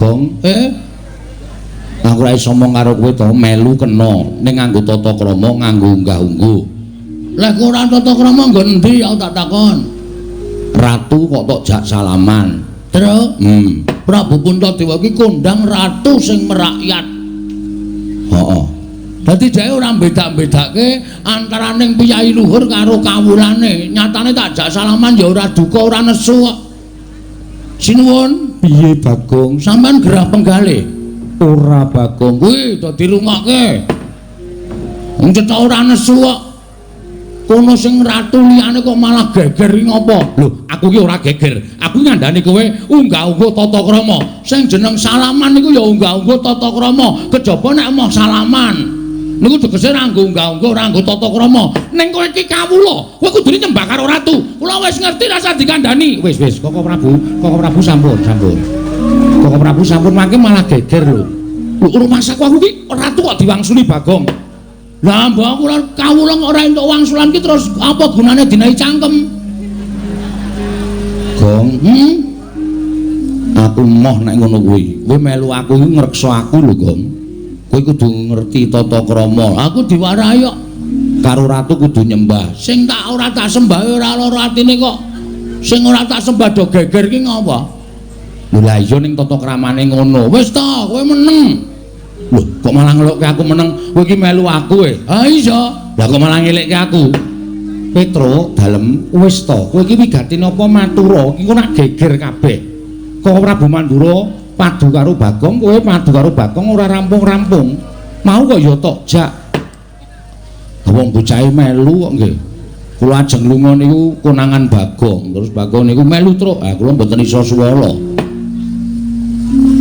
Gong, aku ora iso omong karo kowe to, melu kena ning nganggo tata krama, nganggo unggah-ungguh. Lah kok ora tata krama nggon endi aku tak takon. Ratu kok tok jak salaman. Terus, Prabu Puntadewa iki kondang ratu sing merakyat. Heeh. Dadi dhek ora beda-bedake antaraning piyayi luhur karo kawulane. Nyatane tak jak salaman ya ora duka, ora nesu kok. Sinuwun, piye Bagong? Sampeyan gerah penggalih? Ora Bagong, kuwi dadi dirungokke. Wong cetha ora nesu kok. Kono sing ratu liyane kok malah geger iki ngopo? Lho, aku ki ora geger. Aku ngandani kowe unggah-ungguh tata krama. Sing jeneng salaman niku ya unggah-ungguh tata krama. Kejaba nek emoh salaman. Niku tegese ora nganggo unggah-ungguh, ora nganggo tata krama. Ning kowe iki kawula, kowe kudune nyembah karo ratu. Kula wis ngerti rasa dikandani. Wis wis, Koko Prabu, Koko Prabu sampun, sampun. Koko Prabu sampun mangke malah geger lho. Lho rumangsaku aku ki ratu kok diwangsuli Bagong. Lah mbok aku ora kawula kok ora entuk wangsulan ki terus apa gunane dinahi cangkem? Gong, Aku moh nek ngono kuwi. Kowe melu aku iki ngreksa aku lho, Gong. Kowe kudu ngerti tata krama. Aku diwarahi kok. Karo ratu kudu nyembah. Sing tak ora tak sembah ora lara atine kok. Sing ora tak sembah do geger ki ngopo? Lho lah iya ning tata kramane ngono. Wis ta, kowe meneng. Lho, kok malah ngelokke aku meneng? Kowe iki melu aku e. Ha iya. Lah kok malah ngelekke aku? Petro dalem wis ta, kowe iki wigati napa matura? Iki kok nak geger kabeh. Kok Prabu Mandura padu karo Bagong, kowe padu karo Bagong ora rampung-rampung. Mau kok ya tok jak. Wong bocahe melu kok nggih. Kula ajeng lunga niku konangan Bagong, terus Bagong niku melu truk. Ah kula mboten iso suwala.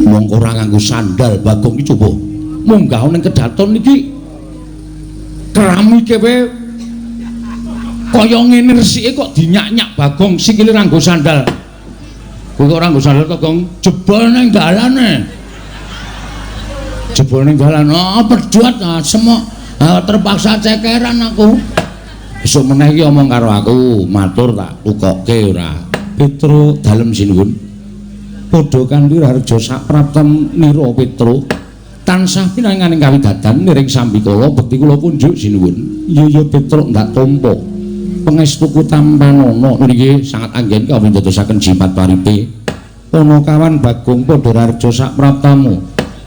Wong ora nganggo sandal Bagong iki coba. Munggah ning kedaton iki keramike wae kaya ngene resike kok dinyak-nyak Bagong sikile ora nganggo sandal. Kowe kok ora nganggo sandal to, Gong? Jebol ning dalane. Jebol ning dalan. Ah pedhot semok. Terpaksa cekeran aku. Besok meneh iki omong karo aku, matur tak tukoke ora. Petro dalem sinuwun. Padha kanthi raharja saprapten nira Petro. Tansah pinanganing kawidadan niring sambikala bekti kula kunjuk sinuwun. Iya ya Petro ndak tampa. Pangestuku tampanana niki sangat anggen kawula ndadosaken jimat paripe. Panakawan Bagong padha raharja sapraptamu.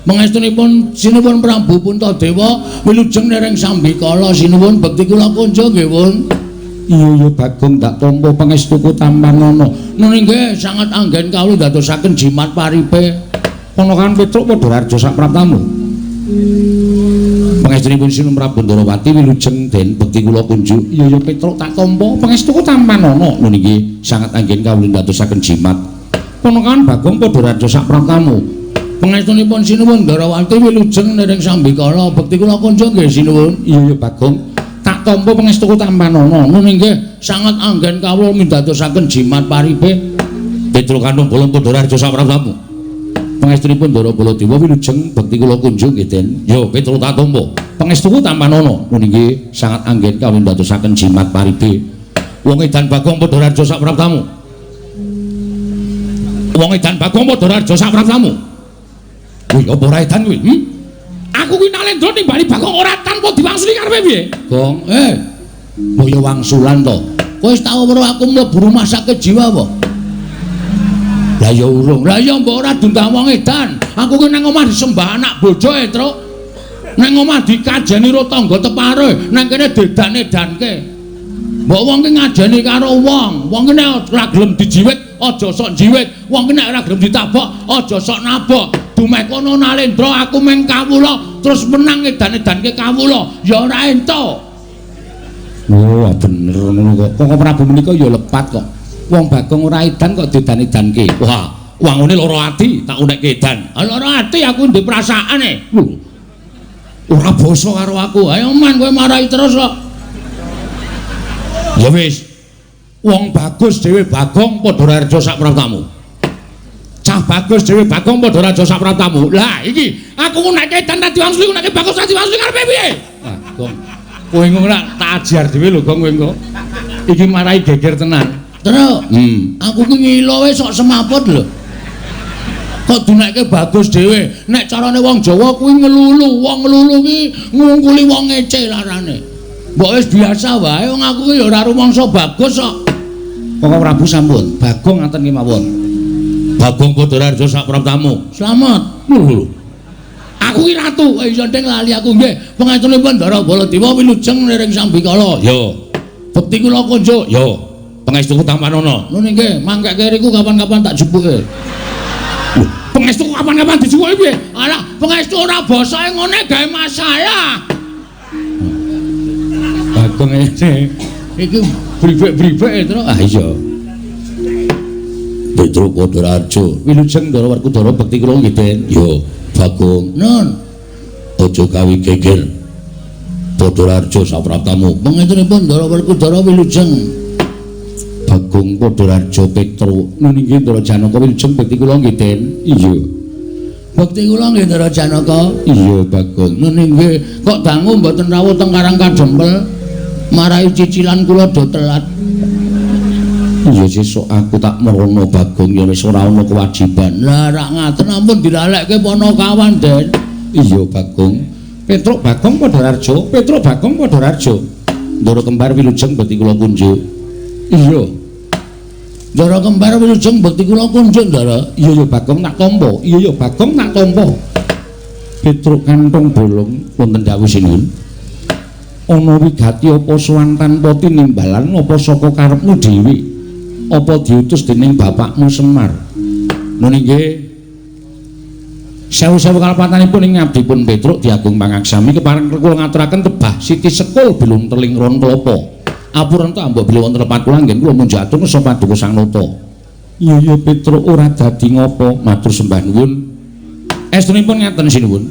Pangestunipun sinuwun Prabu Puntadewa wilujeng niring sambikala sinuwun bekti kula kunjuk nggih pun. Iya ya Bagong ndak tampa pangestuku tampanana. Nggih sangat anggen kawula ndadosaken jimat paripe. Ponakan Petruk padha raharja sapraptamu. Pangestunipun Sinuwun Prabu Ndarawati wilujeng den bekti kula kunjuk. Iya ya Petruk tak tampa pangestuku tampanana. Lho niki sangat anggen kawula ndadosaken jimat. Ponakan Bagong padha raharja sapraptamu. Pangestunipun Sinuwun Ndarawati wilujeng niring sambikala bekti kula kunjuk nggih sinuwun. Iya ya Bagong tak tampa pangestuku tampanana. Nun nggih sangat anggen kawula mindadosaken jimat paripe. Petruk kantung bolong padha raharja sapraptamu. Pangestunipun Ndara Baladewa wilujeng bekti kula kunjuk nggih Den. Yo Petro tak tampa. Pangestuku tampanana. Nun nggih sangat anggen kawula ndadosaken jimat paripe. Wong edan Bagong padha raharja sapraptamu. Wong edan Bagong padha raharja sapraptamu. Kuwi apa ora edan kuwi? Aku kuwi Nalendra nimbali Bagong ora tanpa diwangsuli karepe piye? Gong, mbok ya wangsulan to. Kowe wis tau weruh aku mlebu rumah sakit jiwa apa? Lah ya urung. Lah ya mbok ora diundang wong edan. Aku ki nang omah disembah anak bojo e, Truk. Nang omah dikajeni ro tangga tepare, nang kene dedan-edanke. Mbok wong ki ngajeni karo wong. Wong ki nek ora gelem dijiwit, aja sok jiwit. Wong ki nek ora gelem ditabok, aja sok nabok. Dumeh kono Nalendra aku meng kawula terus menang edan-edanke kawula. Ya ora entuk. Oh, bener ngono kok. Koko Prabu menika ya lepat kok. Wong Bagong ora edan kok didan-edanke. Wah, wangune lara ati tak unekke edan. Ah lara ati aku ndek perasaan e. Lho. Ora basa karo aku. Ayo man kowe marahi terus kok. Ya wis. Wong bagus dhewe Bagong padha raharja sapraptamu. Cah bagus dhewe Bagong padha raharja sapraptamu. Lah iki aku ngunekke edan ta diwangsuli ngunekke bagus ta diwangsuli karepe piye? Wah, Gong. Kowe ngono tak ajar dhewe lho Gong kowe engko. Iki marahi geger tenan. Truk, aku ki ngilo wae sok semaput lho. Kok dinekke bagus dhewe. Nek carane wong Jawa kuwi ngelulu, wong ngelulu ki ngungkuli wong ngece larane. Mbok wis biasa wae wong aku ki ya ora rumangsa bagus kok. Koko Prabu sampun, Bagong ngaten ki mawon. Bagong Badararjo sak praptamu. Slamet. Lho. Aku ki ratu, iso ndeng lali aku nggih. Pangestunipun Ndara Baladewa wilujeng niring sambikala. Ya. Bekti kula kunjuk. Ya. Pangestuku tampanana. Nun nggih, mangkeke riku kapan-kapan tak jupuke. Lho, pangestuku kapan-kapan dijupuke piye? Alah, pangestu ora basae ngene gawe masalah. Bagong ngene. Iki bribek-bribek to. Ah iya. Petruk Badararjo, wilujeng Ndara Werkudara bekti kula nggih, Den. Ya. Bagong, nun. Aja gawe geger. Badararjo sapraptamu. Pangestunipun Ndara Werkudara wilujeng. Bagong Badararjo Petruk. Nun inggih Ndara Janaka wilujeng bekti kula nggih, Den. Iya. Bekti kula nggih Ndara Janaka. Iya, Bagong. Nun inggih. Kok dangu mboten rawuh teng Karang Kadempel? Marai cicilan kula do telat. Iya sesuk aku tak merono Bagong ya wis ora ana kewajiban. Lah rak ngaten ampun dilalekke Panakawan, Den. Iya Bagong. Petruk Bagong Badararjo, Petruk Bagong Badararjo. Ndara kembar wilujeng bekti kula kunjuk. Iya. Ndara kembar wilujeng bekti kula kunjuk, Ndara. Iya ya Bagong tak tampa. Iya ya Bagong tak tampa. Petruk kanthong bolong wonten dawuh sinuwun. Ana wigati apa sowan tanpa tinimbalan apa saka karepmu dhewe? Apa diutus dening bapakmu Semar? Nun inggih. Sewu-sewu kalepatanipun ing ngabdipun Petruk diagung pangaksami kepareng kula ngaturaken tebah siti sekul bilung teling ron klapa. Apurenta mbok bilih wonten lepat kula anggen kula munjuk atur ngeso paduka Sang Nata. Iya ya Petruk ora dadi ngopo, matur sembah nuwun. Estunipun ngaten sinuwun.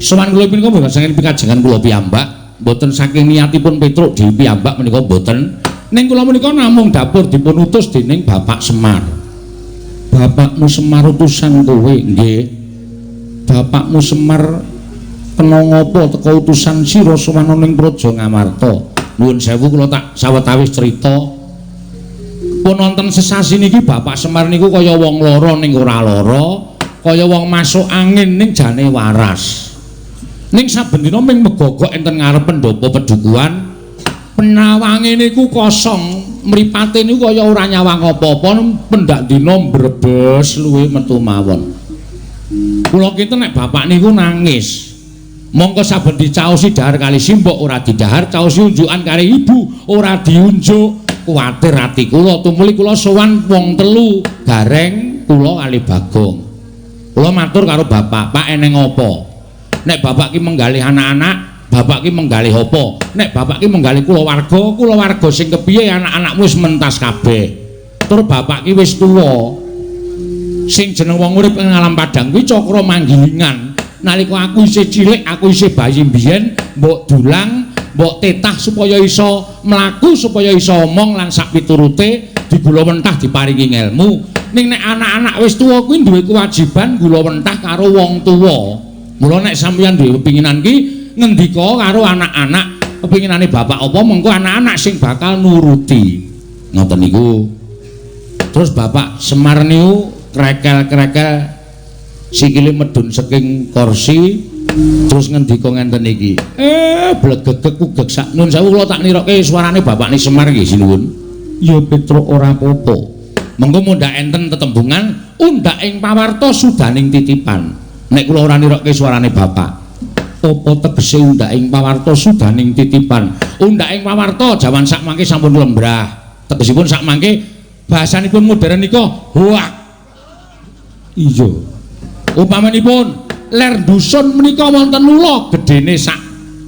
Sowan kula punika mboten saking pikajengan kula piyambak, mboten saking niatipun Petruk dhewe piyambak menika mboten. Ning kula menika namung dapur dipun utus dening Bapak Semar. Bapakmu Semar utusan kowe nggih. Bapakmu Semar kena ngapa teka utusan sira sowan ning Praja Ngamarta. Nuwun sewu kula tak sawetawis crita. Pun wonten sesasi niki Bapak Semar niku kaya wong lara ning ora lara, kaya wong masuk angin ning jane waras. Ning saben dina ming megogok enten ngarep pendopo pedukuhan. Penawange niku kosong, mripate niku kaya ora nyawang apa-apa, pendak dina mbrebes luwe metu mawon. Kula kinten nek bapak niku nangis. Mongko saben dicaosi dahar kali simbok ora didahar, caosi unjukan kali ibu ora diunjuk. Kuwatir ati kula, tumuli kula sowan wong telu, Gareng, kula kali Bagong. Kula matur karo bapak, "Pak eneng apa?" Nek bapak ki menggalih anak-anak, bapak ki menggalih apa? Nek bapak ki menggalih kulawarga, kulawarga sing kepiye anak-anakmu wis mentas kabeh. Tur bapak ki wis tuwa. Sing jeneng wong urip ing alam padang kuwi cakra manggilingan. Nalika aku isih cilik, aku isih bayi mbiyen, mbok dulang, mbok tetah supaya iso mlaku, supaya iso omong lan sak piturute digula mentah diparingi ngelmu. Ning nek anak-anak wis tuwa kuwi duwe kewajiban gula mentah karo wong tuwa. Mula nek sampeyan duwe kepinginan ki ngendika karo anak-anak, kepinginane bapak apa mengko anak-anak sing bakal nuruti. Ngoten niku. Terus Bapak Semar niku krekel-krekel sikile medhun saking kursi terus ngendika ngenten iki. Blegegek kugek sak nun sewu kula tak nirokke suarane bapakne Semar nggih sinuwun. Ya Petruk ora apa-apa. Mengko mundhak enten tetembungan undhak ing pawarta sudaning titipan. Nek kula ora nirokke suarane bapak. Apa tegese undhak ing pawarta sudaning titipan? Undhak ing pawarta jaman sak mangke sampun lembrah. Tegesipun sak mangke bahasanipun modern nika hoak. Iya. Upamanipun ler dusun menika wonten ula gedene sak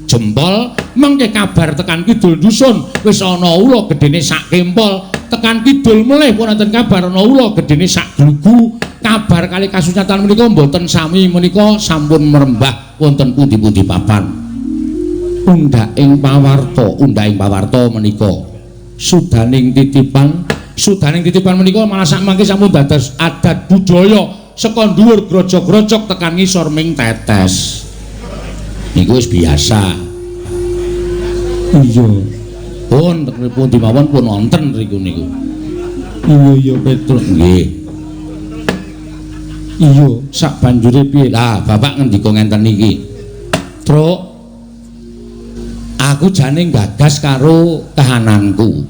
jempol, mengke kabar tekan kidul dusun wis ana ula gedene sak kempol, tekan kidul melih pun wonten kabar ana ula gedene sak glugu. Kabar kali kasunyatan menika mboten sami menika sampun merembah wonten pundi-pundi papan. Undhak ing pawarta, undhak ing pawarta menika sudaning titipan, sudaning titipan menika malah sak mangke sampun dados adat budaya saka dhuwur grojog-grojog tekan ngisor ming tetes. Niku wis biasa. Iya. Pun pundi mawon pun wonten riku niku. Iya iya Petruk nggih. Iya, sak banjure piye? Lah, bapak ngendika ngenten iki. Truk, aku jane gagas karo kahananku.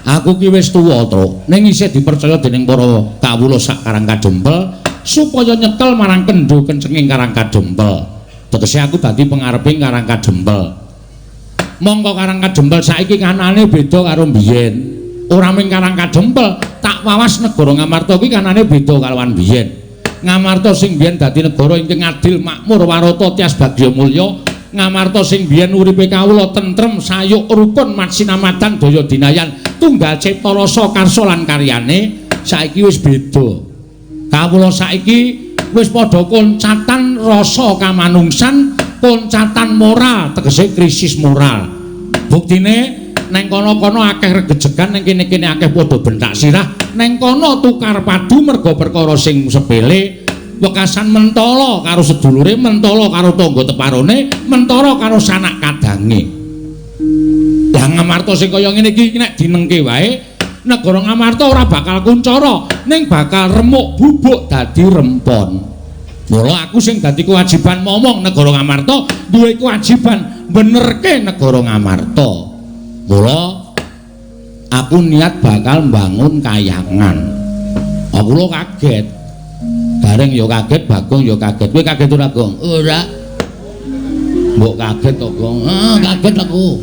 Aku ki wis tuwa, Truk. Ning isih dipercaya dening para kawula sak Karang Kadempel supaya nyetel marang kendho kencenging Karang Kadempel. Tegese aku dadi pengareping Karang Kadempel. Mongko Karang Kadempel saiki kanane beda karo mbiyen. Ora mung Karang Kadempel, tak wawas negara Ngamarta ki kanane beda kalawan biyen. Ngamarta sing biyen dadi negara ingkang adil, makmur, warata, tias bagya mulya. Ngamarta sing biyen uripe kawula tentrem, sayuk, rukun, matsinamadan, daya dinayan, tunggal cipta rasa karsa lan karyane, saiki wis beda. Kawula saiki wis padha koncatan rasa kamanungsan, koncatan moral, tegese krisis moral. Buktine neng kono-kono akeh regejegan, neng kene-kene akeh padha bentak sirah, neng kono tukar padu merga perkara sing sepele, wekasan mentala karo sedulure, mentala karo tangga teparone, mentara karo sanak kadange. Lah Ngamarta sing kaya ngene iki nek dinengke wae, negara Ngamarta ora bakal kuncara, ning bakal remuk bubuk dadi rempon. Mula aku sing dadi kewajiban momong negara Ngamarta duwe kewajiban benerke negara Ngamarta. Mula aku niat bakal mbangun kayangan. Aku lho kaget. Gareng ya kaget, Bagong ya kaget. Kowe kaget ora, Gong? Ora. Mbok kaget to, Gong? Ah, kaget aku.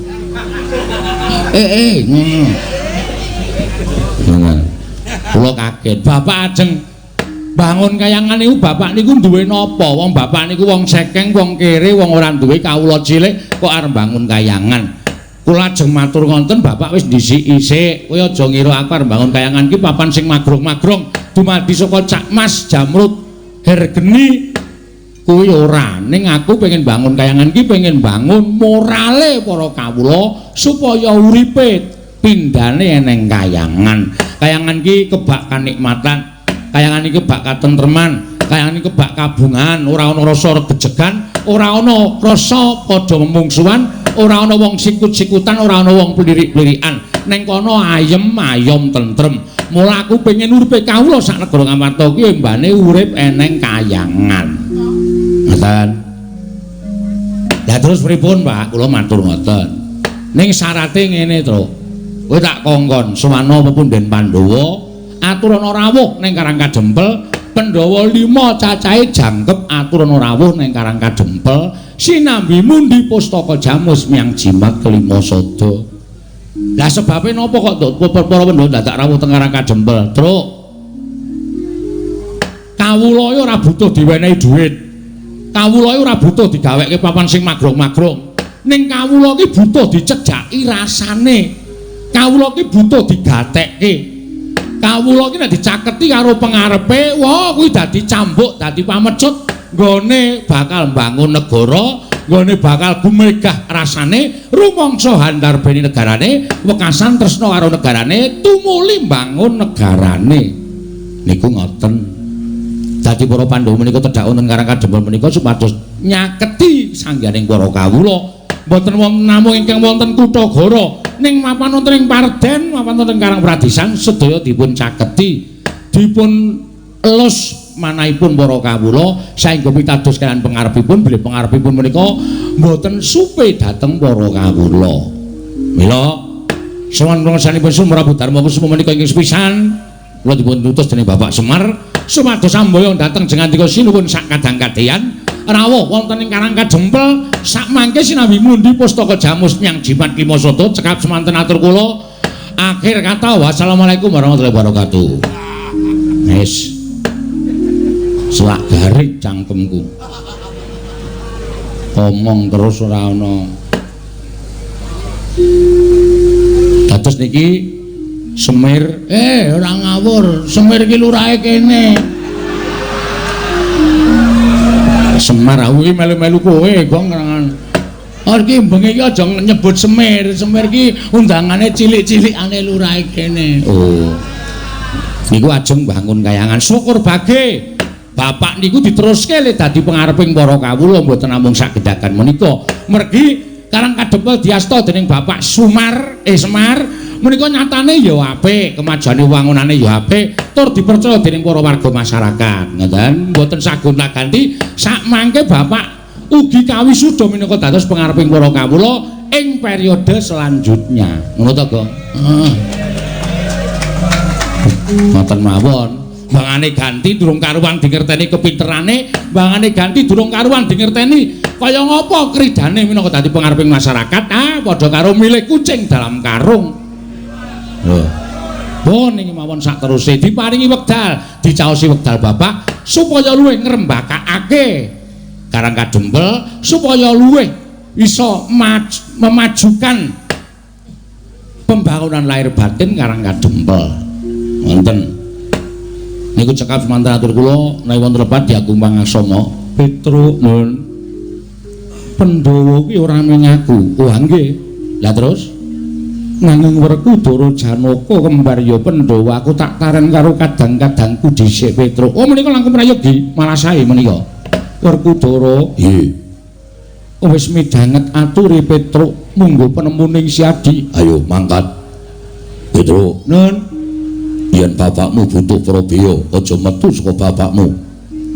Ngono. Kula kaget. Bapak ajeng bangun kayangan niku, bapak niku duwe napa? Wong bapak niku wong sekeng, wong kere, wong ora duwe, kawula cilik kok arep bangun kayangan. Kula ajeng matur ngonten, bapak wis ndhisiki sik. Kowe aja ngira aku arep bangun kayangan ki papan sing magrong-magrong dumadi saka Cak Mas, Jamrut, Hergeni kuwi ora. Ning aku pengen bangun kayangan ki pengen bangun morale para kawula supaya uripe pindhane eneng kayangan. Kayangan ki kebak kanikmatan, kayangan iki kebak katentreman, kayangan iki kebak kabungan, ora ana rasa regejegan, ora ana rasa padha memungsuhan, ora ana wong sikut-sikutan, ora ana wong plirik-plirikan. Neng kono ayem ayom tentrem. Mula aku pengen uripe kawula sak negara Ngamarta ki embane urip eneng kayangan. Ngoten. Lah terus pripun, Pak? Kula matur ngoten. Ning syarate ngene, Truk. Kowe tak kongkon sowana pepunden Pandhawa, aturana rawuh ning Karang Kadempel. Pandhawa 5 cacahe jangkep aturana rawuh ning Karang Kadempel, sinambi mundi pustaka jamus miang jimat kelima sada. Lah sebabe napa kok para Pandhawa dadak rawuh teng Karang Kadempel? Truk, kawula ora butuh diwenehi dhuwit. Kawula ora butuh digawekke papan sing magrong-magrong. Ning kawula iki butuh dicejaki rasane. Kawula iki butuh digatekke. Kawula iki nek dicaketi karo pengarepe, wah kuwi dadi cambuk, dadi pamecut, nggone bakal mbangun negara, nggone bakal gumegah rasane, rumangsa handarbeni negarane, wekasan tresna karo negarane, tumuli mbangun negarane. Niku ngoten. Dadi para Pandhawa menika tedhak wonten Karang Kadempel menika supados nyaketi sangganing para kawula. Mboten wonten namung ingkang wonten Kutagara, ning mapan wonten ing Parden, mapan wonten Karang Pradisan sedaya dipun caketi, dipun elus manahipun para kawula saengga pitados kaliyan pengarepipun, bilih pengarepipun menika mboten supe dhateng para kawula. Mila sowan ngrungsanipun Prabu Darma Kusuma menika ingkang sepisan kula dipun utus dening Bapak Semar supados samboyong dhateng jengandika sinuwun sak kadang-kadheyan rawuh wonten ing Karang Kadempel sakmangke sinambi mundi pustaka jamus miang jimat lima sada. Cekap semanten atur kula, akhir kata wassalamualaikum warahmatullahi wabarakatuh. Wis selak garik cangkemku omong terus ora ana. Dados niki Semir, ora ngawur, Semir iki lurahe kene. Semar aku iki melu-melu kowe, Gong. Oh iki bengi iki aja nyebut Semir. Semir iki undangane cilik-cilikane lurahe kene. Oh. Niku ajeng bangun kayangan. Syukur bage bapak niku diteruske le dadi pengareping para kawula mboten namung sak gedhagan menika. Mergi Karang Kadempel diasta dening Bapak Sumar, Semar Menika nyatane ya apik, kemajuane wangunane ya apik, tur dipercaya dening para warga masyarakat. Ngoten, mboten sagonta-ganti sakmangke bapak ugi kawisuda minangka dados pangareping para kawula ing periode selanjutnya. Ngono to, Gong? Heeh. Ngoten mawon. Bangane ganti durung karuan dingerteni kepinterane, bangane ganti durung karuan dingerteni kaya ngapa kridane minangka dadi pangareping masyarakat. Ah, padha karo milih kucing dalam karung. Lho. Pun niki mawon sakteruse diparingi wekdal, dicaosi wekdal bapak supaya luwih ngrembakakake Karang Kadempel, supaya luwih iso memajukan pembangunan lahir batin Karang Kadempel. Wonten. Niku cekap semanten atur kula menawi wonten lepat diagung pangaksama. Petruk nun. Pandhawa kuwi ora mung aku. Oh nggih. Lah terus nanging Werkudara Janaka kembar ya Pandhawa aku tak taren karo kadang-kadangku dhisik Petruk. Oh menika langkung prayogi malah sae menika. Werkudara nggih. Wis midhanget aturi Petruk munggo penemuning Siadi. Ayo mangkat. Petruk nun. Yen bapakmu butuh prabeya, aja metu saka bapakmu.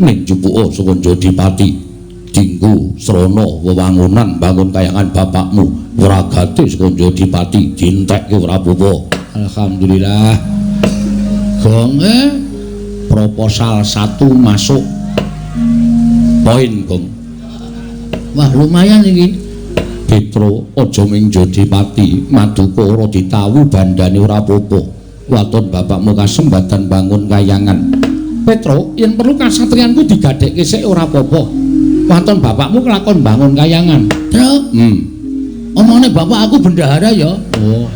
Ning jupuka saka Jodipati. Dinggo srana wewangunan bangun kayangan bapakmu. Wragate saka Jodipati dientekke ora apa-apa. Alhamdulillah. Gong proposal 1 masuk. Poin, Gong. Wah, lumayan iki. Petro aja ming Jodipati, maduka ora ditawu bandane ora apa-apa. Waton bapakmu kasembatan bangun kayangan. Petro, yen perlu kasatriyanku digadhekke sik ora apa-apa. Waton bapakmu kelakon bangun kayangan. Truk. Omongane bapak aku bendahara ya. Oh.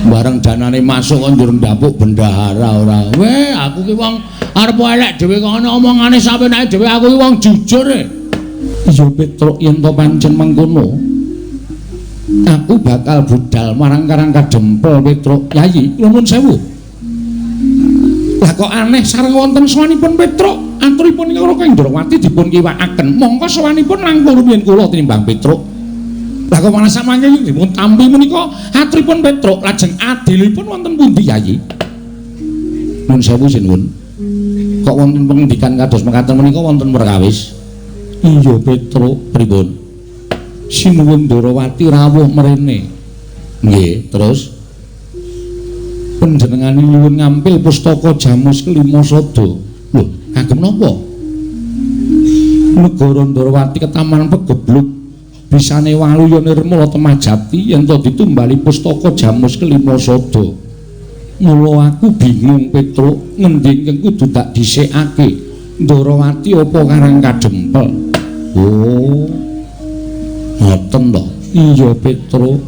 Bareng danane masuk kok njur ndapuk bendahara ora. Weh, aku ki wong arep elek dhewe kok ana omongane sapenake dhewe aku ki wong jujur e. Iya Petruk yen to pancen mengkono. Aku bakal budal marang Karang Kadempel Petruk. Yayi, nuwun sewu. Lah kok aneh sareng wonten sowanipun Petruk, aturipun karo Kendrawati dipun kiwakaken. Mongko sowanipun langkung rumiyin kula tinimbang Petruk. Lah kok malah samangke dipun tampi menika aturipun Petruk lajeng adilipun wonten pundi Yayi? Nuwun sewu sinuwun. Kok wonten pengendikan kados mekaten menika wonten perkawis? Iya Petruk, pripun? Sinuwun Ndorowati rawuh mrene. Nggih, terus panjenengane nyuwun ngampil pustaka Jamus Kelima Sada. Lho, kagem napa? Negara Ndorowati ketaman pegebluk bisane waluya nirmala Temajati yen to ditumbali pustaka Jamus Kelima Sada. Mula aku bingung Petruk, ngendi ingkang kudu tak dhisikake? Ndorowati apa Karang Kadempel? Oh. Ngoten to. Iya Petruk.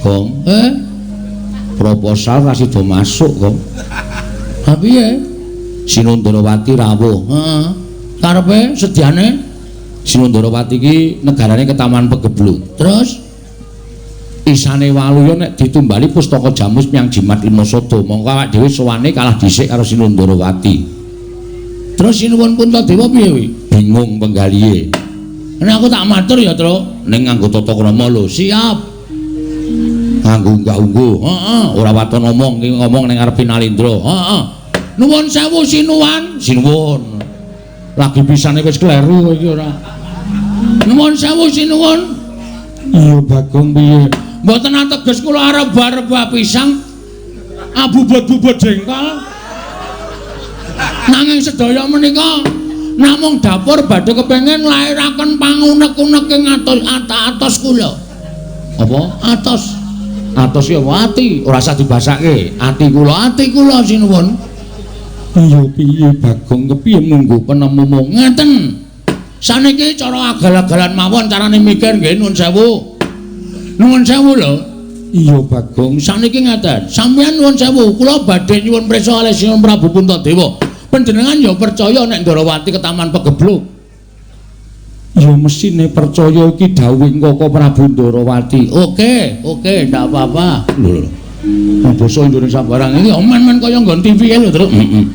Gong. Proposal ra sida masuk, Gong. Ha piye? Sinundarawati rawuh. Heeh. Karepe sediane Sinundarawati iki negarane ketaman pegebluk. Terus isane waluya nek ditumbali pustaka Jamus miyang Jimat Lima Sada, mongko awak dhewe sowane kalah dhisik karo Sinundarawati. Terus Sinuwun Puntadewa piye kuwi? Bingung penggalihe. Nek aku tak matur ya, Truk. Ning nganggo tata krama lho. Siap. Nganggo unggah-ungguh. Heeh, ora waton ngomong, iki ngomong ning ngarep Nalindra. Heeh. Nuwun sewu sinuwan. Sinuwun. Lagi pisane wis kleru iki ora. Nuwun sewu sinuwun. Iya Bagong piye? Mboten ateges kula arep rebah pisang. Abubut-bubut jengkol. Nanging sedaya menika namung dapur badhe kepengin nglairaken pangunek-unek ing atos kula. Apa? Atos. Atos ya apa? Ati, ora usah dibasake. Ati kula sinuwun. Iya piye Bagong kepiye munggo penemumu? Ngeten. Saniki cara agal-agalan mawon carane mikir nggih nuwun sewu. Nuwun sewu lho. Iya Bagong, saniki ngeten. Sampeyan nuwun sewu, kula badhe nyuwun prisa kalih Sinuwun Prabu Puntadewa. Panjenengan ya percaya nek Ndorowati ketaman pegebluk. Ya mesine percaya iki dawuhing Koko Prabu Ndorowati. Oke, oke, ndak apa-apa. Lho lho. Basa Indonesia barang iki men-men kaya nggon TV lho, Truk. Heeh.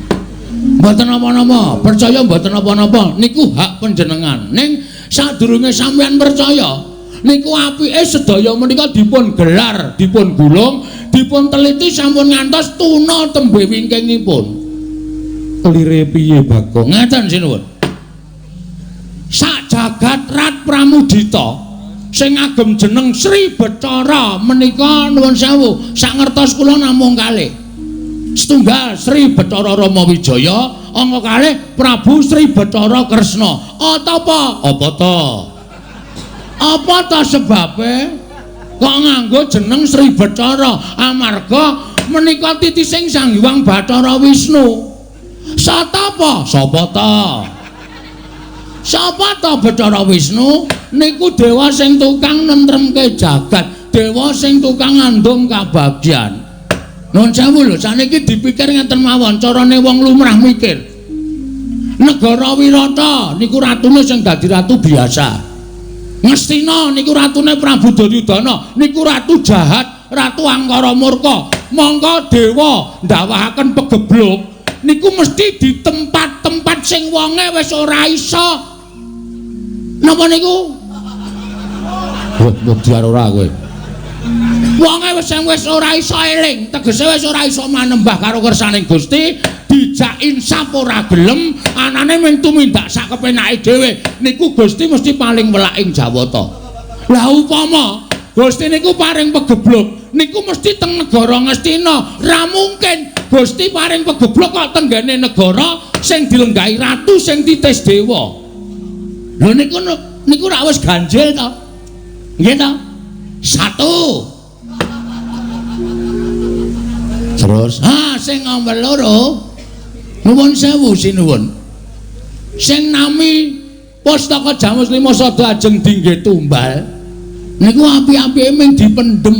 Mboten napa-napa, percaya mboten napa-napa, niku hak panjenengan. Ning sadurunge sampeyan percaya, niku apike sedaya menika dipun gelar, dipun gulung, Dipun teliti sampun ngantos tuna tembe wingkingipun. Kelire piye Bagong? Ngaten sinuwun. Sak jagat Rat Pramudita sing ngagem jeneng Sri Bathara menika nuwun sewu, sak ngertos kula namung kalih. Setunggal Sri Bathara Rama Wijaya, angka kalih Prabu Sri Bathara Kresna. Apa? Apa ta? Apa ta sebabe kok nganggo jeneng Sri Bathara? Amarga menika titising Sang Hyang Bathara Wisnu. Satapa? Sapa ta? Sapa ta Bathara Wisnu? Niku dewa sing tukang nentremke jagat, dewa sing tukang ngandung kabagyan. Nuwun sewu lho, saniki dipikir ngeten mawon, carane wong lumrah mikir. Negara Wirata niku ratune sing dadi ratu biasa. Ngastina niku ratune Prabu Duryudana, niku ratu jahat, ratu angkara murka. Mongko dewa ndawahaken pegebluk niku mesti di tempat-tempat sing wonge wis ora iso. Napa niku? Wah, mudhar ora kowe. Wonge wis ora iso eling, tegese wis ora iso manembah karo kersaning Gusti, dijak insaf ora gelem, anane mung tumindak sak kepenake dhewe. Niku Gusti mesti paling welak ing Jawata. Lah upama Gusti niku paring pegebluk, niku mesti teng negara Ngastina. Ra mungkin Gusti paring pegebluk kok tenggene negara sing dilenggahi ratu sing titis dewa. Lho niku niku rak wis ganjil to. Nggih to? Satu. Terus, ha sing nomor loro nuwun sewu sinuwun. Sing nami Pustaka Jamus Lima Sada ajeng dingge tumbal niku api-apike mung dipendhem.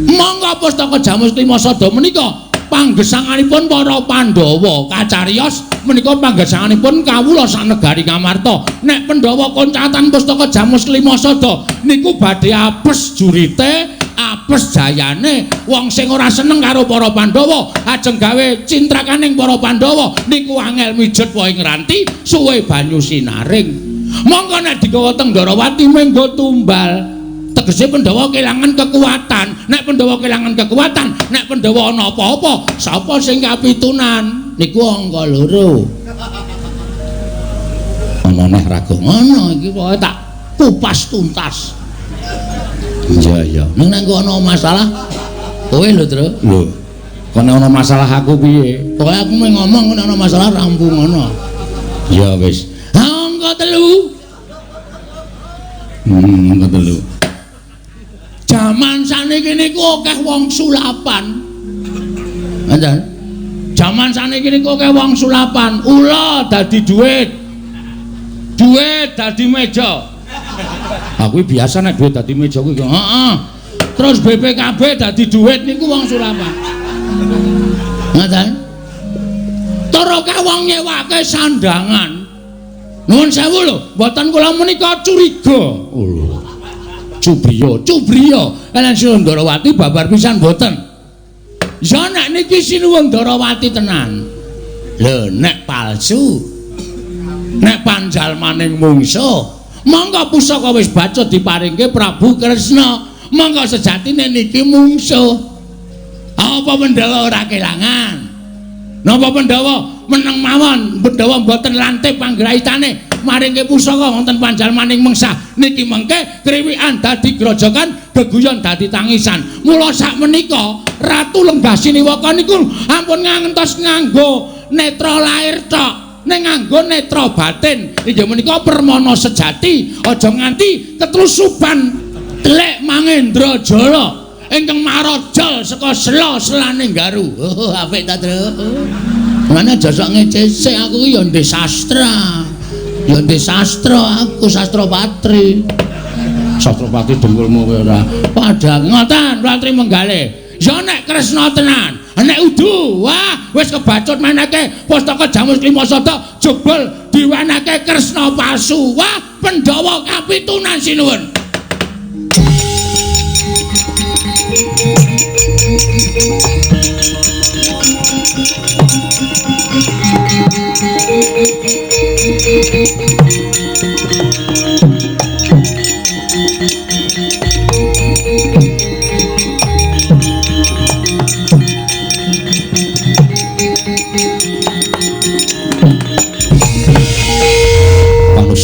Monggo Pustaka Jamus Lima Sada menika panggesanganipun para Pandhawa kacariyos menika panggesanganipun kawula sanegari Ngamarta. Nek Pandhawa koncatan Pustaka Jamus Lima Sada niku badhe apes jurite, apes jayane. Wong sing ora seneng karo para Pandhawa ajeng gawe cintrakaning para Pandhawa niku angel mijet wae ngranti suwe banyu sinaring. Monggo nek digawa teng Ndharawati menggo tumbal. Tegese Pandhawa kelangan kekuatan. Nek Pandhawa kelangan kekuatan, nek Pandhawa ana apa-apa, sapa sing kapitunan? Niku angka loro. Ana neh raga ngono iki pokoke tak kupas tuntas. Iya iya. Ning nek ana masalah kowe lho, Tru. Lho. Kok nek ana masalah aku piye? Pokoke aku mung ngomong nek ana masalah rampung ngono. Ya wis. Ha angka telu. Angka telu. Jaman saniki niku akeh wong sulapan. Ngoten. Jaman saniki niku akeh wong sulapan. Ula dadi duit. Duit dadi meja. Aku biasa nek duit dadi meja kuwi. Heeh. Terus BPKB dadi duit niku wong sulapan. Ngoten. Tur akeh wong nyewake sandangan. Nuwun sewu lho, mboten kula menika curiga. Oh. Cubriya, cubriya. Kalian Sinuwun Ndharawati babar pisan mboten. Ya nek niki Sinuwun Ndharawati tenan. Lho nek palsu. Nek panjalmaning mungsuh, monggo pusaka wis bacut diparingke Prabu Kresna. Monggo sejatine niki mungsuh. Apa Pandhawa ora kelangan? Napa Pandhawa meneng mawon, Pandhawa mboten lantip panggraitane maringke pusaka wonten panjalmaning mengsah niki mengke kriwikan dadi grojokan, geguyon dadi tangisan. Mula sakmenika Ratu Lenggah Siniwaka niku ampun ngantos nganggo netra lair tok, ning nganggo netra batin. Inggih menika permana sejati, aja nganti ketlusupan Telik Mangendra Jala ingkang marajal saka sela-selane Garu. Oh, apik ta, Tru? Mana aja sok ngecese aku ki ya ndek sastra. Ya ndek sastra aku, sastra patri. Sastra patri dengkulmu kowe ora. Padha ngoten, Ratri Menggale. Ya nek Kresna tenan, nek udu, wah wis kebacut meneke Pustaka Jamus Lima Sada jebul diwenehke Kresna palsu. Wah, Pandhawa kapitunan sinuwun.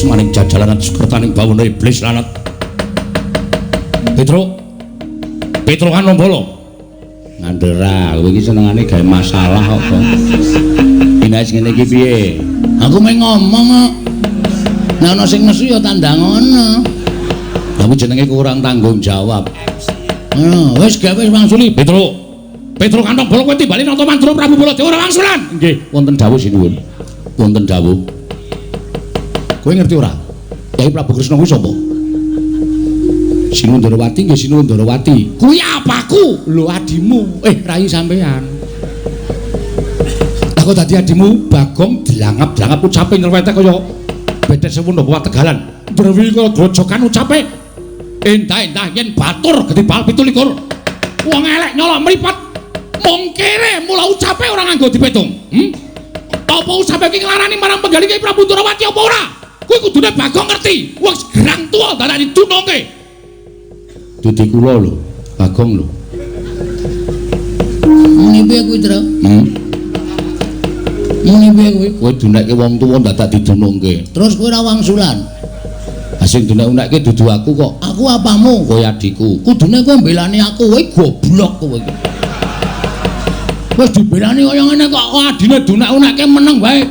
Suksmaning jajalan sukertaning bawana iblis lanat. Petruk. Petruk Kanombala. Ngandera, kowe iki senengane gawe masalah kok. Nek ngene iki piye? Aku mung ngomong kok. Nek ana sing nesu ya tandang ana. Aku jenenge kurang tanggung jawab. Ngono, wis gawe wis wangsuli Petruk. Petruk Kanombala kowe timbali Nata Mandura Prabu Baladewa ora wangsulan. Nggih, wonten dawuh sinuwun. Wonten dawuh. Kowe ngerti ora? Kyai Prabu Kresna kuwi sapa? Sinuwun Ndarawati nggih Sinuwun Ndarawati. Kuwi apaku? Lho adimu. Rai sampean. Lah kok dadi adimu Bagong dilangap-dilangap ucape nyerwetek kaya bedet sewu napa Tegalan. Drewi kaya grojokan ucape. Endah-endah yen batur gedhe bal 27. Wong elek nyolok mripat. Mung kere mula ucape ora nganggo dipetung. Apa ucape iki nglarani marang penggalih Kyai Prabu Ndarawati apa ora? Kuwi kudune Bagong ngerti. Wong gerang tuwa dadak didunungke. Dadi kula lho, Bagong lho. Muni piye kuwi, Tru? Muni piye kuwi? Kowe dunekke wong tuwa dadak didunungke. Terus kowe ora wangsulan. Ha sing dunek-unekke dudu aku kok. Aku apamu? Kowe adikku. Kudune kowe mbelani aku, kowe goblok kowe iki. Wis dibelani kaya ngene kok adine dunek-unekke meneng wae.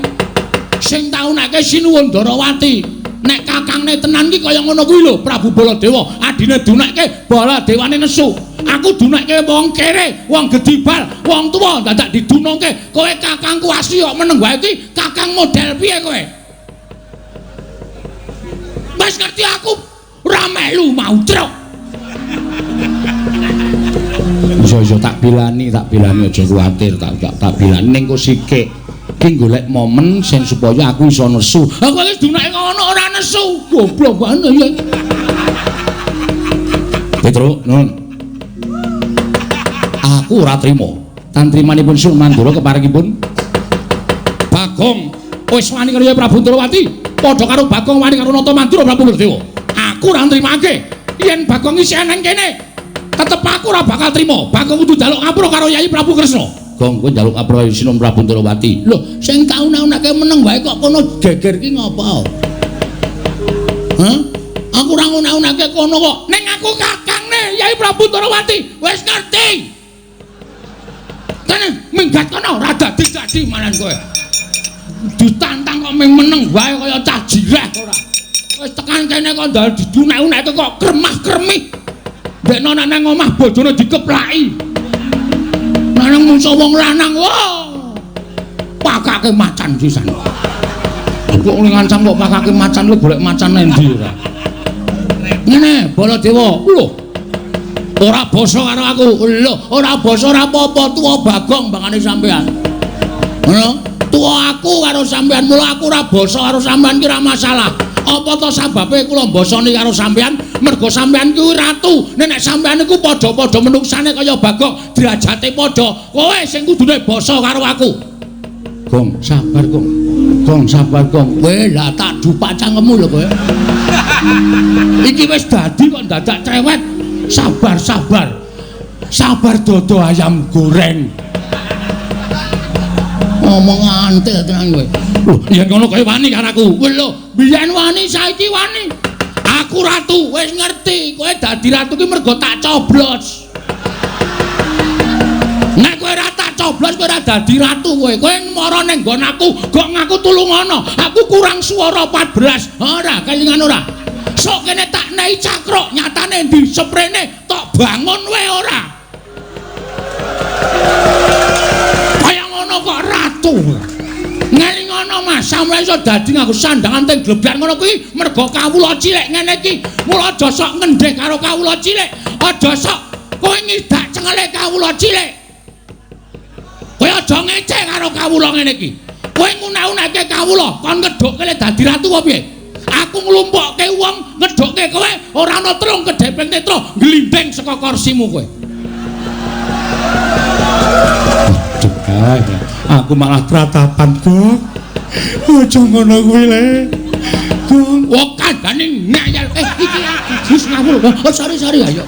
Sing tak unekke Sinuwun Ndarawati. Nek kakangne tenan ki kaya ngono kuwi lho Prabu Baladewa. Adine dunekke Baladewane nesu. Aku dunekke wong kere, wong gedibal, wong tuwa dadak didunungke. Kowe kakangku asli kok meneng wae iki kakang model piye kowe? Wis ngerti aku ora melu mau truk. Iso-iso tak bilani aja kuwatir, tak bilani ning kok sikik. Ki golek momen sing supaya aku iso nesu. Aku wis dunake ngono ora nesu. Goblok banget ya. Petruk, nun. Aku ora trima. Tantrimanipun Sun Mandura keparingipun Bagong wis wani karo Prabu Ndarawati, padha karo Bagong wani karo Nata Mandura Prabu Baladewa. Aku ora nrimake. Yen Bagong isih nang kene, tetep aku ora bakal trima. Bagong kudu njaluk ngapura karo Yai Prabu Kresna. Gong kowe njaluk ngapura Sinuwun Prabu Ndarawati. Lho, sing tak unak-unake meneng wae kok kono geger ki ngopo? Hah? Aku ora ngunak-unake kono kok. Ning aku kakangne Yai Prabu Ndarawati. Wis ngerti. Kene minggat kono ora dadi-dadi malan kowe. Ditantang kok ming meneng wae kaya cah jireh ora. Wis tekan kene kok ndal didunek-uneke kok kremah-kremih. Ndekno nek nang omah bojone dikeplaki. Lanang mungso wong lanang, wah. Pakake macan sisan. Kok ngancam kok pakake macan lu golek macan endi ora? Ngene, Baladewa. Lho. Ora basa karo aku. Lho, ora basa ora apa-apa, tuwa Bagong bangane sampean. Ngono? Tuwa aku karo sampean, mula aku ora basa karo sampean ki ora masalah. Apa to sababe kula mbasani karo sampean? Mergo sampean kuwi ratu. Nek sampean iku padha-padha menungsane kaya Bagong, derajate padha. Kowe sing kudune basa karo aku. Gong, sabar, Gong. Gong, sabar, Gong. Kowe lah tak dupak cangkemmu lho kowe. Iki wis dadi kok dadak cerewet. Sabar, sabar. Sabar dodo ayam goreng. Ngomong antil tenan kowe. Lho, yen ngono kowe wani karo aku. Lho, biyen wani saiki wani. Aku ratu, wis ngerti. Kowe dadi ratu ki mergo tak coblos. Nek kowe ora tak coblos kowe ora dadi ratu kowe. Kowe mara ning nggon aku, gok ngaku tulungono. Aku kurang swara 14. Ora, kelingan ora. Sok kene tak nei cakruk, nyatane ndi seprene tok bangun wae ora. Kaya ngono kok ratu. Ngelingono Mas, sampeyan iso dadi nganggo sandangan teng glebyar ngono kuwi mergo kawula cilik ngene iki. Mula aja sok ngendheh karo kawula cilik. Aja sok kowe ngidak cengele kawula cilik. Kowe aja ngece karo kawula ngene iki. Kowe ngunak-unake kawula, kon ngedhukke le dadi ratu apa piye? Aku nglumpukke wong ngedhukke kowe ora ana telung kedheping netra glindhing saka kursimu kowe. Aku malah tratapan, Gong. Aja ngono kuwi le. Gong, wong kandhane ngeyel. Iki aku wis ngawur. Oh, sorry ayo.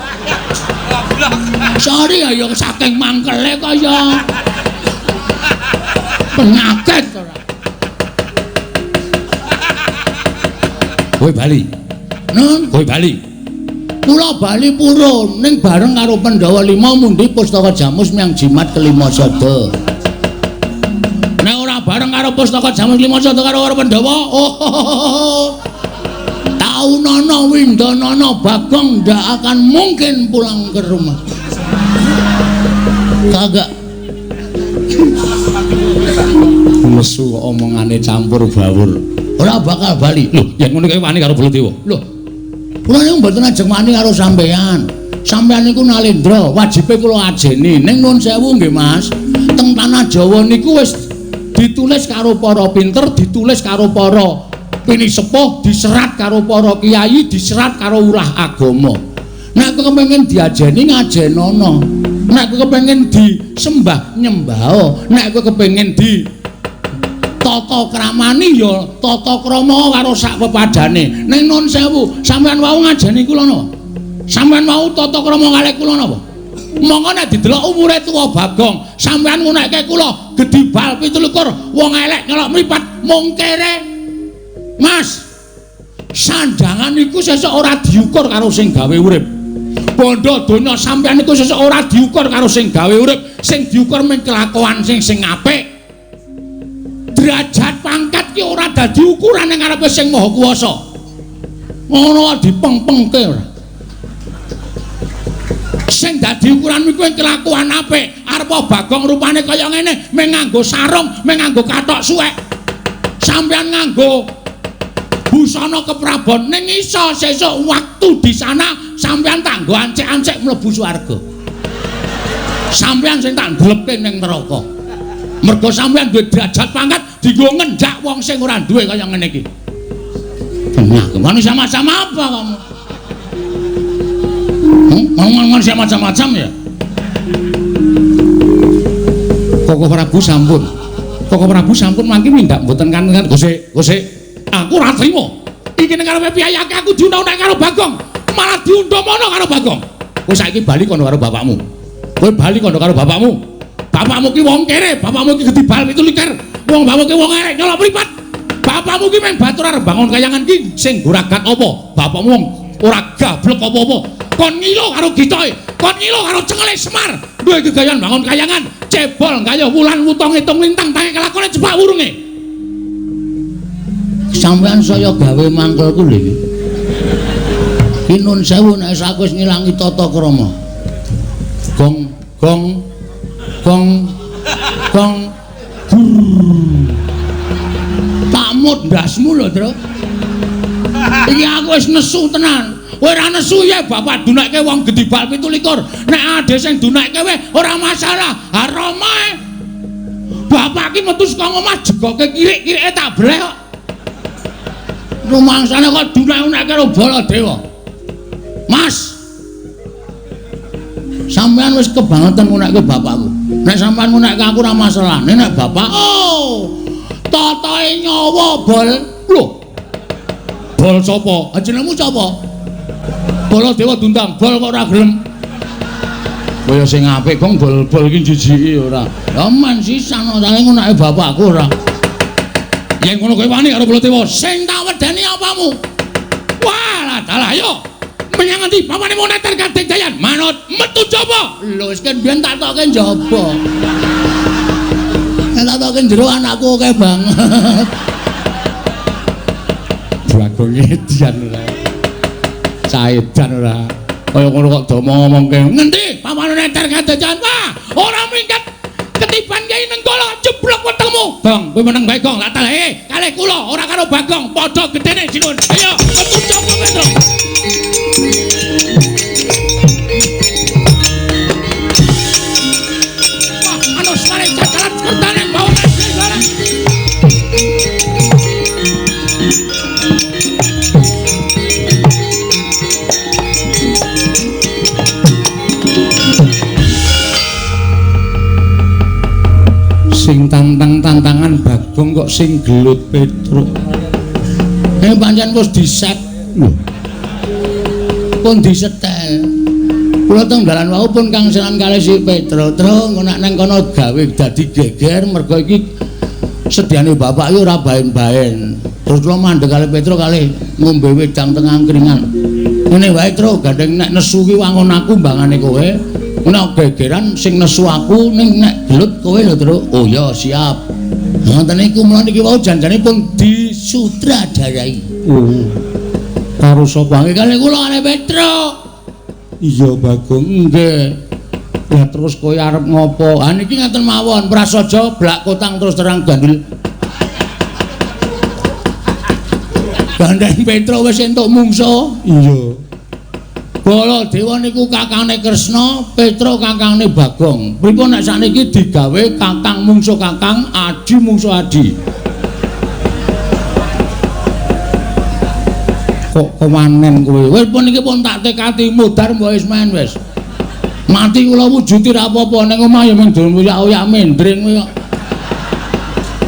Sorry ayo saking mangkele kaya penyakit ora. Kowe bali. Nun, kowe bali. Kula bali purun ning bareng karo Pandhawa 5 mundi pustaka jamus miang jimat kelima sada. Nek ora bareng karo pustaka jamus lima sada karo Pandhawa, oh. Taunana windanana Bagong ndak akan mungkin pulang ke rumah. Kagak. Nesu omongane campur bawur. Ora bakal bali. Lho, yen ngono kae wani karo Baladewa. Lho. Kula niku mboten ajeng wani karo sampeyan. Sampeyan niku nalendra, wajibe kula ajeni. Ning nuwun sewu nggih, Mas. Teng tanah Jawa niku wis ditulis karo para pinter, ditulis karo para pinisepuh, diserat karo para kiai, diserat karo ulah agama. Nek kepengin diajeni ngajenono. Nek kepengin disembah nyembah. Nek kepengin di tata kramani ya tata krama karo sak pepadane. Ning nun sewu, sampeyan wau ngajeni kula napa? Sampeyan wau tata krama kalih kula napa? Monggo nek didelok umure tuwa Bagong, sampeyan ngunekke kula gedhi bal 27, wong elek nyelok mripat mung kere. Mas, sandangan iku sesuk ora diukur karo sing gawe urip. Bondo donya sampeyan iku sesuk ora diukur karo sing gawe urip, sing diukur mung kelakuan sing apik. Derajat pangkat ki ora dadi ukuran ning ngarepe sing Maha Kuwasa. Ngono dipengpengke ora. Sing dadi ukuran iku kelakuan apik. Arep Bagong rupane kaya ngene, mung nganggo sarung, mung nganggo kathok suwek. Sampeyan nganggo busana keprabon ning iso sesuk waktu di sana sampeyan tak nggo ancik-ancik mlebu swarga. Sampeyan sing tak ndlepke ning neraka. Mergo sampeyan duwe derajat pangkat dienggo ngendak wong sing ora duwe kaya ngene iki. Nah, manusia macam apa kamu? Manusia macam-macam ya? Koko Prabu sampun. Koko Prabu sampun mangke mindak mboten kangen Gosek, Gosek. Aku ora trimo. Iki ning karepe piyayake aku diundang-undang karo Bagong, malah diundang mono karo Bagong. Kowe saiki bali kono karo bapakmu. Kowe bali kono karo bapakmu. Bapakmu ki wong kere, bapakmu ki gedhi bal 27. Wong bapakmu ki wong arek nyolok mripat. Bapakmu ki mung batur arep bangun kayangan ki sing goragat apa? Bapakmu wong ora gablek apa-apa. Kon ngilo karo gitoke, kon ngilo karo cengele Semar. Duwe gegayan bangun kayangan, cebol gayuh wulan wuta ngitung lintang tange kelakone jepak wurunge. Sampeyan saya gawe mangkelku lho iki. Ki nun sewu nek aku wis ngilangi tata krama. Gong gong gong gong gur. Tak mut ndasmu lho, Tru. Iki aku wis nesu tenan. Kowe ora nesu ya bapak dunekke wong gedhi bal 27. Nek ade sing dunekke kowe ora masalah. Haramae. Bapak ki metu saka omah jegoke kirik-kirike tak bleh kok. Rumangsane kok dunek-unek karo Baladewa. Mas. Sampeyan wis kebangetan ngunekke bapakku. Nek sampeyan ngunekke aku ora masalah. Nek bapak, oh, totoe nyawa bol. Lho. Bol sapa? Jenengmu sapa? Baladewa diundang, bol kok ora gelem. Kaya sing apik kok bol-bol iki jijiki ora. Ya men sisan ora ngunekke bapakku ora. Yen ngono kowe wani karo Baladewa, sing tak wedeni apamu? Wah, dalah ayo. Menyang ngendi? Papane moneter Kadek Jayan. Manut metu jaba. Lho wis ken biyen tak tokke njaba. Nek tak tokke jero anakku akeh banget. Bagong edian ora. Caedan ora. Kaya ngono kok do ngomongke. Ngendi? Papane moneter Kadek Jayan. Wah, ora minggat. Ketiban Kyai Nenggala jeblok wetengmu. Gong, kowe meneng bae Gong. Tak telehe kalih kula ora karo Bagong, padha gedene sinuwun. Ayo, metu jaba Petro. Wah, anu semare jajaran kertane bawa barang. Sing tantang-tantangan Bagong kok sing gelut Petruk. Pancen wis diset lho. Pun disetel. Kula teng dalan wau pun kangselan kalih si Petruk. Truk engko nek nang kono gawe dadi geger mergo iki sediane bapak iki ora baen-baen. Terus kula mandheg kalih Petro kalih ngombe wedang teng angkringan. Ngene wae Tru, gandeng nek nesu ki wangun aku mbangane kowe. Nek gegeran sing nesu aku ning nek gelut kowe lho Tru. Oh ya siap. Ngoten niku mula niki wau janjane pun disutradarai. Oh. Karo sapa? Nggih kalih kula kalih Petro. Iya Bagong, nggih. Lah terus kowe arep ngopo? Ha niki ngaten mawon, prasaja blak kotang terus terang gandul. Gandeng Petro wis entuk mungsuh. Iya. Baladewa niku kakangne Kresna, Petro kakangne Bagong. Pripun nek sakniki digawe kakang mungsuh kakang, adi mungsuh adi. Kok kewanen kowe? Wis pun iki pun tak tekati mudhar mbok wis main wis. Mati kula wujuti ra apa-apa ning omah ya mung oyak-oyak mendring kowe kok.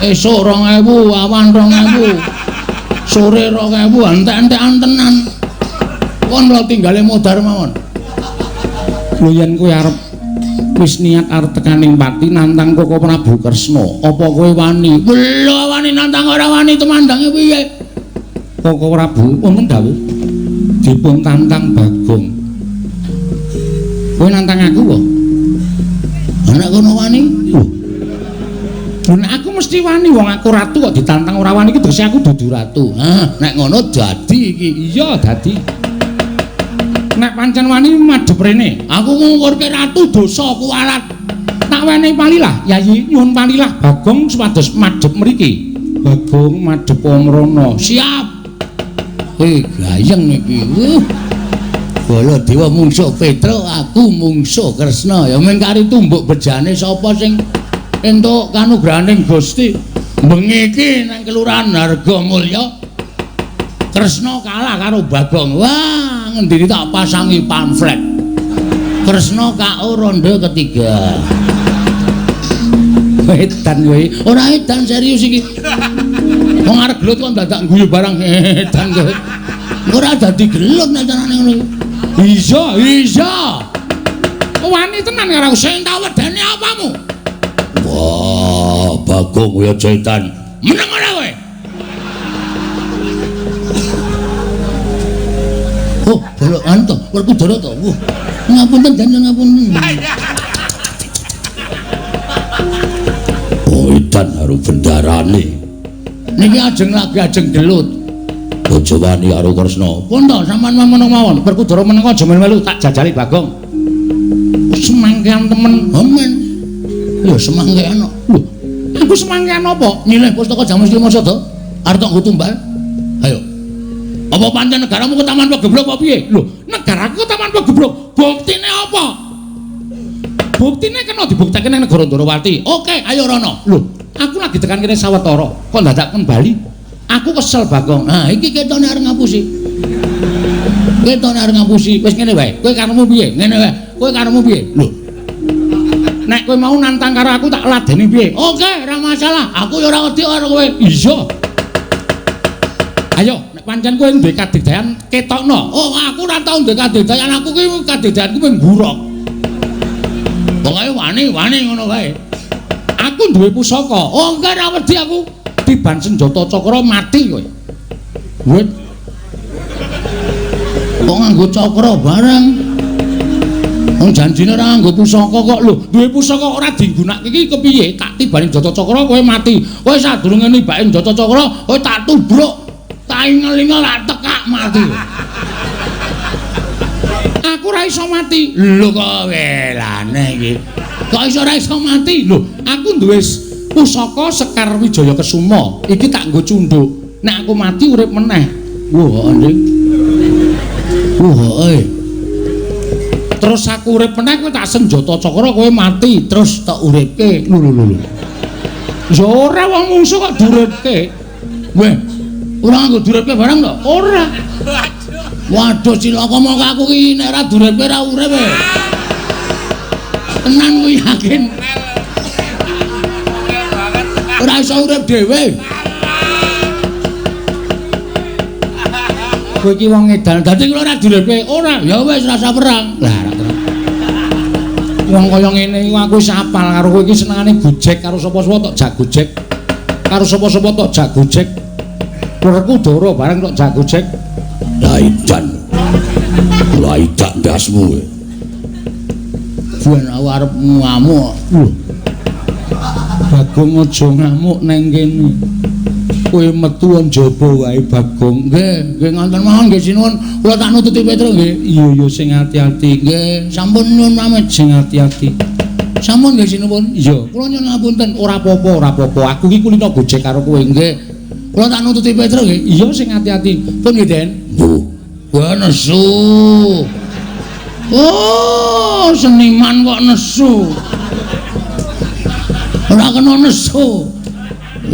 Esuk 2000, awan 2000. Sore 2000, entek-entekan tenan. Kon lho tinggale modar mawon. Lho yen kowe arep wis niat arep tekaning pati nantang Koko Prabu Kresna, apa kowe wani? Lho wani nantang ora wani tumandange piye? Koko Prabu wonten dawuh dipun tantang Bagong. Kowe nantang aku kok? Nek kono wani? Lho. Nek aku mesti wani wong aku ratu kok ditantang ora wani iki tegese aku dudu ratu. Hah, nek ngono dadi iki. Iya, dadi. Nek pancen wani madhep rene, aku ngungkurke ratu dosa kuwalat. Tak wenehi palilah, Yayi, nyuwun palilah Bagong supados madhep mriki. Bagong madhep mrono. Siap. Gayeng iki. Baladewa mungsuh Petro, aku mungsuh Kresna. Ya mung kari tumbuk bejane sapa sing entuk kanugrahaning Gusti. Bengi iki nang Kelurahan Hargomulya Kresna kalah karo Bagong. Wah, ngendini tak pasangi pamflet. Kresna KO ronde ketiga. Edan kowe. Ora edan serius iki. Wong arep gelut kok dadak guyu barang edan kowe. Ora dadi gelut nek carane ngono. Iya, iya. Wani tenan karo sing tak wedeni apamu? Wah, Bagong kowe aja edan. Meneng ora kowe? Oh, bolok anu to, Werkudara to. Wah, ngapunten dandan ngapunten. Oh, edan karo bendarane. Niki ajeng lagi ajeng gelut. Aja wani karo Kresna. Pun to, sampean meneng mawon. Werkudara meneng aja melu-melu tak jajali Bagong. Semangkean temen, men. Ya semangkean kok. Lho, aku semangkean apa? Nyilih pustaka Jamus Lima Sada. Arep tok nggo tumbal. Ayo. Apa pancen negaramu ketaman pegeblok apa piye? Lho, negaraku ketaman pegeblok. Buktine apa? Buktine kena dibuktekke ning negara Ndorowati. Oke, ayo rono. Lho, aku lagi tekan kene sawetara, kok dadak kembali. Aku kesel Bagong. Nah, iki ketone arep ngapusi. Ketone arep ngapusi. Wis ngene wae. Kowe karepmu piye? Ngene wae. Kowe karepmu piye? Lho. Nek kowe mau nantang karo aku tak ladeni piye? Oke, ora masalah. Aku ya ora wedi karo kowe. Iya. Ayo, nek pancen kowe duwe kadigdayan ketokno. Oh, aku ora tau duwe kadigdayan. Aku ki kadigdayanku mung buruk. Pokoke wani-wani ngono wae. Aku duwe pusaka. Oh, enggak ora wedi aku. Tiban senjata cakra mati kowe. Wit. Kok nganggo cakra barang? Wong janjine ora nganggo pusaka kok lho. Duwe pusaka ora digunakake iki kepiye? Tak tibani senjata cakra kowe mati. Kowe sadurunge nibake senjata cakra, kowe tak tubruk. Tak ingel-ingel tak tekak mati. Aku ora iso mati. Lho kok welane iki. Kok iso ora iso mati? Lho, aku duwe pusaka Sekar Wijaya Kesuma. Iki tak nggo cunduk. Nek aku mati urip meneh. Wah, anjing. Wah, Terus aku urip meneh kowe tak senjata cakra kowe mati, terus tak uripke. Lho lho lho. Ya ora wong mungsuh kok diuripke. Weh, ora nganggo diuripke barang to? Ora. Waduh cilaka mongko aku ki nek ora diuripke ora urip. Tenan kuwi yakin. Ora iso urip dhewe. Kowe iki wong edan. Dadi kula ora diuripke. Ora, ya wis rasa perang. Lah ora terus. Wong kaya ngene iku aku wis apal karo kowe iki senengane gojek karo sapa-sapa tok jak gojek. Karo sapa-sapa tok jak gojek. Werkudara bareng tok jagojek. Lah idan. Lah idak ndasmu kowe. Ben aku arep ngamuk. Bagong aja ngamuk neng kene. Kowe metu njaba wae Bagong. Nggih, nggih ngonten mawon nggih sinuwun. Kula tak nututi Petro nggih. Iya iya sing ati-ati. Nggih, sampun nyuwun pamit sing ati-ati. Sampun nggih sinuwun. Iya, kula nyuwun ngapunten. Ora apa-apa, ora apa-apa. Aku iki kulino gojek karo kowe nggih. Kula tak nututi Petro nggih. Iya sing ati-ati. Pun nggih, Den. Lho, wah nesu. Oh, seniman kok nesu. Ora kena nesu.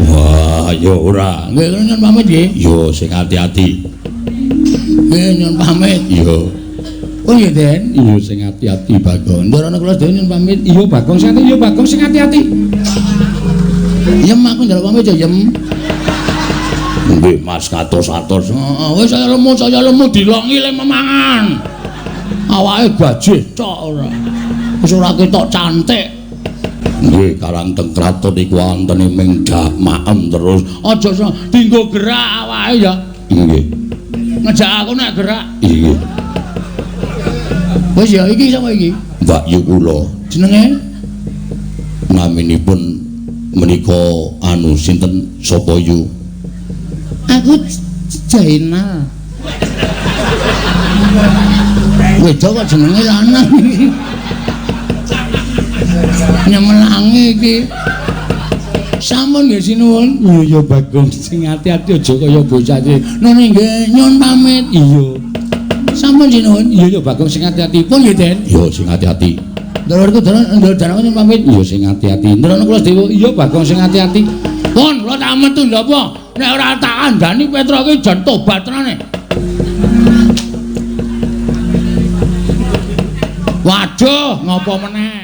Wah, ya ora. Nggih, nyuwun pamit nggih. Yo sing ati-ati. Nggih, nyuwun pamit. Iya. Oh nggih, Den. Iya sing ati-ati, Bagong. Ndarana kula sedaya nyuwun pamit. Iya, Bagong sing ati, iya Bagong sing ati-ati. Yem aku njaluk pamit ya, Yem. Nggih, Mas katos-atos. Heeh, wis saya lemu dilongi le memangan. Awake gajih tok ora. Wis ora ketok cantik. Nggih, karang teng kraton iku wontene ming maem terus. Aja dinggo gerak awake ya. Nggih. Ngejak aku nek gerak. Nggih. Wis ya iki sapa iki? Mbak Yu kula. Jenenge? Naminipun menika anu sinten sapa yu? Aku Jainal. Wedok kok jenenge lanang iki. Nyemelangi iki. Sampun nggih sinuwun. Iya iya Bagong sing ati-ati aja kaya bocah iki. Nune nggih nyuwun pamit. Iya. Sampun sinuwun. Iya iya Bagong sing ati-ati. Pun nggih, Den. Iya sing ati-ati. Ndorku ndorku nyuwun pamit. Iya sing ati-ati. Ndrono kula sedewa. Iya Bagong sing ati-ati. Pun kula tak metu lho apa? Nek ora tak kandhani Petro iki jan tobat tenane. Waduh, ngopo meneh?